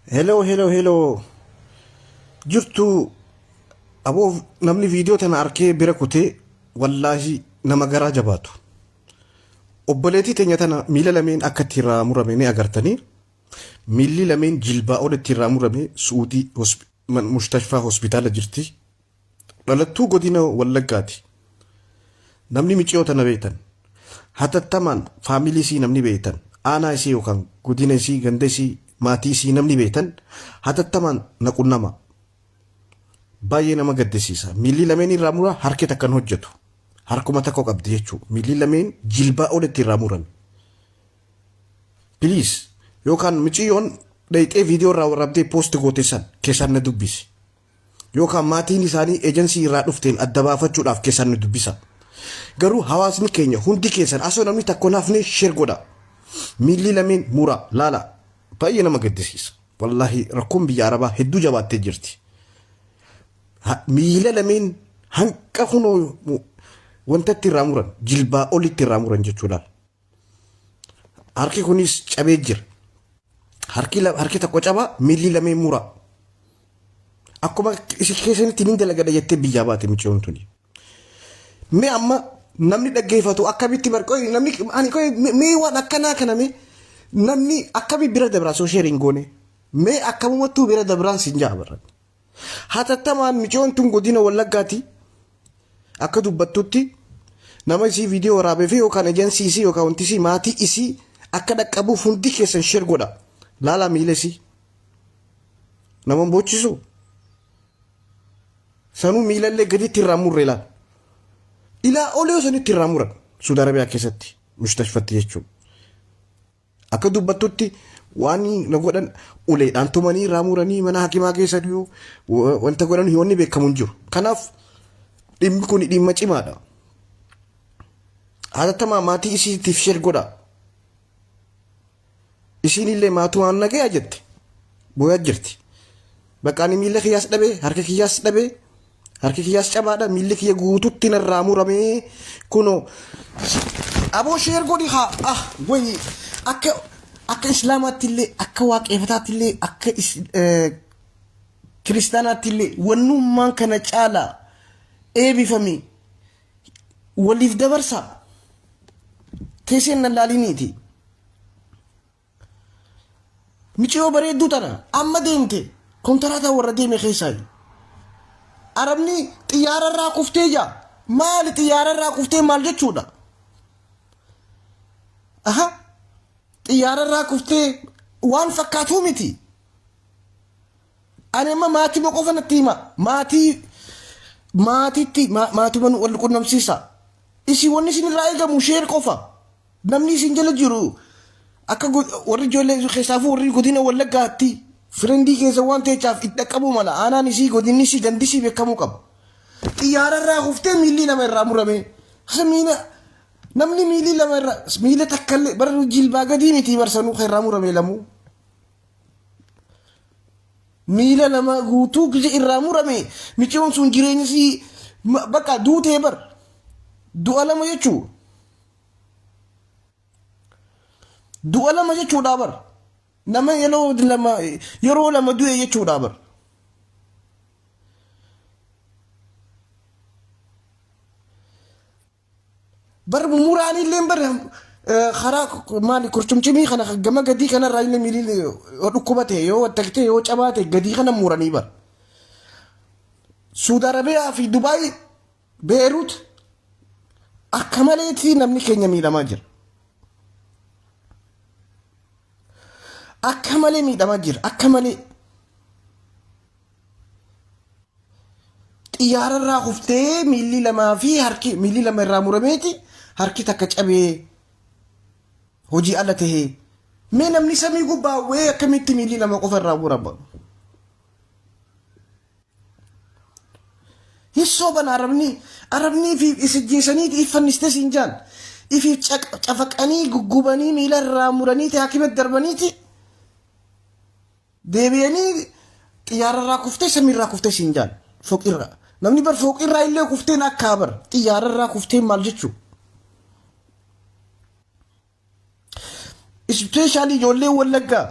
Hello, hello, hello. Jirtu aboo namni viidiyoo tana arkee bira kutee wallaahi nama garaa jabaatu. Obboleettii teenya tana miila lameen akka itti irraa murame ni agartanii. Miilli lameen jilbaa olitti irraa murame Su'uudii mustashfaa hospitaala jirti. Dhalattuu godina Wallaggaati. Namni miciyoo tana beektan. Hatattamaan faamilii isii namni beektan. Aanaa isii yookaan godina isii ganda isii maatii isii namni beektan hatattamaan na qunnama. Baay'ee nama gaddisiisa. Miilli lameen irraa mura harki takka hin hojjetu. Harkuma tokko qabdi jechuudha. Miilli lameen jilbaa olitti irraa murame. Please yookaan miciyyoon dhayxee viidiyoo irraa waraabdee poost goote san keessaan na dubbisi. Yookaan maatiin isaanii ejensii irraa dhufteen adda baafachuudhaaf keessaan na dubbisa. Garuu hawaasni keenya hundi keessan asoo namni takko hin hafne share godha. Miilli lameen mura laala. Baay'ee nama gaddisiisa. Wallaahi rakkoon biyya Arabaa hedduu jabaattee jirti. Miila lameen hanqa kunoo wanta itti irraa muran jilbaa olitti irraa muran jechuudha. Harki kunis cabee jira. Harki tokko cabaa miilli lameen mura. Akkuma isin keessanitti ni dalagadha jettee biyyaa baate mucayyoon tuni. Mee amma namni dhaggeeffatu akkamitti barqoo namni ani qoy mee waan akkanaa kana mee namni akkamii bira dabraa soo sheeriin goone mee akkamumattuu bira dabraan siin ja'a barra. Hatattamaan mucayyoon tun godina Wallaggaati akka dubbattutti nama isii viidiyoo waraabee fi yookaan ejensii isii yookaan wanti isii maatii isii akka dhaqqabuuf hundi keessan sheer godha. Laalaa miila isii. Nama hin boochisu. Sanuu miilallee gaditti irraa murre ilaal. Ilaa olee sanitti irraa muran Suudi Arabiyaa keessatti mustashfatti jechuudha. Akka dubbattutti waan na godhan uleedhaan tumanii irraa muranii mana hakimaa keessa yoo wanta godhan wanni beekamu hin jiru. Kanaaf dhimmi kun dhimma cimaadha. Hatattamaa maatii isiitiif sheer godha. Isiin illee maatumaan nagayaa jette. Booyaa jirti. Bakka ani miila kiyyaas dhabee harka kiyyaas dhabee harki kiyyaas cabaadha miilli kiyya guututti narraa muramee kunoo aboo sheer godhi haa ah wayi akka akka islaamaatti illee akka waaqeffataatti illee akka kiristaanaatti illee wannummaan kana caalaa eebifami waliif dabarsaa teesseen nan laaliniiti. Miciyoo bareedduu tana amma deemte kontaraataa warra deeme keessaa. Arabni xiyyaara irraa kuftee jaa. Maali xiyyaara irraa kuftee maal jechuudha? Aha. Xiyyaara irraa kuftee waan fakkaatuu miti. Ani amma maatii qofa natti hima. Maatii maatiitti maatuma wal qunnamsiisa. Isin wanni isin irraa eegamu sheer qofa. Namni isin jala jiru akka warri ijoollee keessaafuu warri godina Wallaggaatti firendii keessa waan ta'echaaf itti dhaqqabuu mala. Aanaan isii godinni isii gandi isii beekamuu qaba. Xiyyaara irraa kuftee miilli lama irraa murame. Hasa miila namni miilli lama irraa miila takkallee bara jilbaa gadii miti barsanuu kan irraa murame lamuu. Miila lama guutuu gise irraa murame miciyoon sun jireenya isii bakka duutee bar du'a lama jechuu. Du'a lama jechuudha bar. Nama yeroo lama yeroo lama du'e jechuudha bar. Bar muraan illee bar karaa maali kurcumcimii kana gama gadii kanarraa illee miilli yoo dhukkuba ta'e yoo wattaqtee yoo cabaa ta'e gadii kana muranii bar. Suudi Arabiyaa fi Dubaay Beerut akka maleetti namni keenya miidhamaa jira. Akka malee miidhamaa jira. Akka malee. Xiyyaara irraa kuftee miilli lamaa fi harki miilli lama irraa murameeti harki takka cabee hojii ala tahee. Mee namni samii gubbaa wee akkamitti miilli lama qofa irraa murama? Hin soban arabni arabni fi isijjeesaniiti if fannistee siin jaan ifiif cafaqanii guggubanii miila irraa muraniiti hakima darbaniiti deebi'anii xiyyaara irraa kuftee samii irraa kuftee siin jaan fooqirraa namni bar fooqirraa illee kufteen akka bar xiyyaara irraa kufteen maal jechuu Ispeeshaalii ijoollee Wallaggaa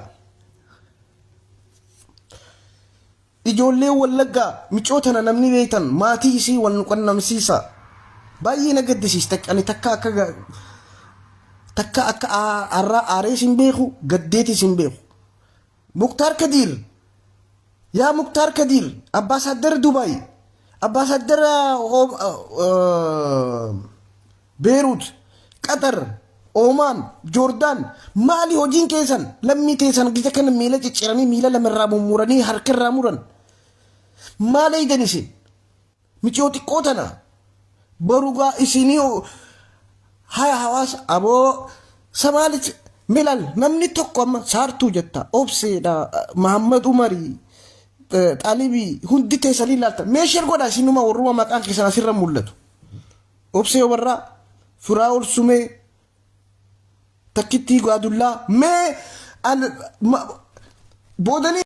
Ijoollee Wallaggaa micoo tana namni beektan maatii isii wal nu qunnamsiisa. Baay'ee na gaddisiista. Ani takka akka takka akka har'aa aarees hin beeku, gaddeetis hin beeku. Muktaar Kadiir, yaa Muktaar Kadiir, Ambaasaadara Dubaay, Ambaasaadara Beeruut, Qatar, Oomaan, Joordaan, maali hojiin keessan? Lammii teessan gita kana miila cicciranii, miila lamarraa mummuranii, harkarraa muran. Maal eeydan isin? Miciyoo xiqqoo tana borugaa isinii haya hawaasa aboo samaalichi milal namni tokko amma saartuu jetta, Obseedha, Mahammad Umarii, Xaalibii, hundi teessanii ilaalta. Mee share godhaa isinuma warruma maqaan keessan asirra mul'atu. Obsee Obarraa, Firaa'ol Sumee, Takkittii Gaadullaa, mee boodanii.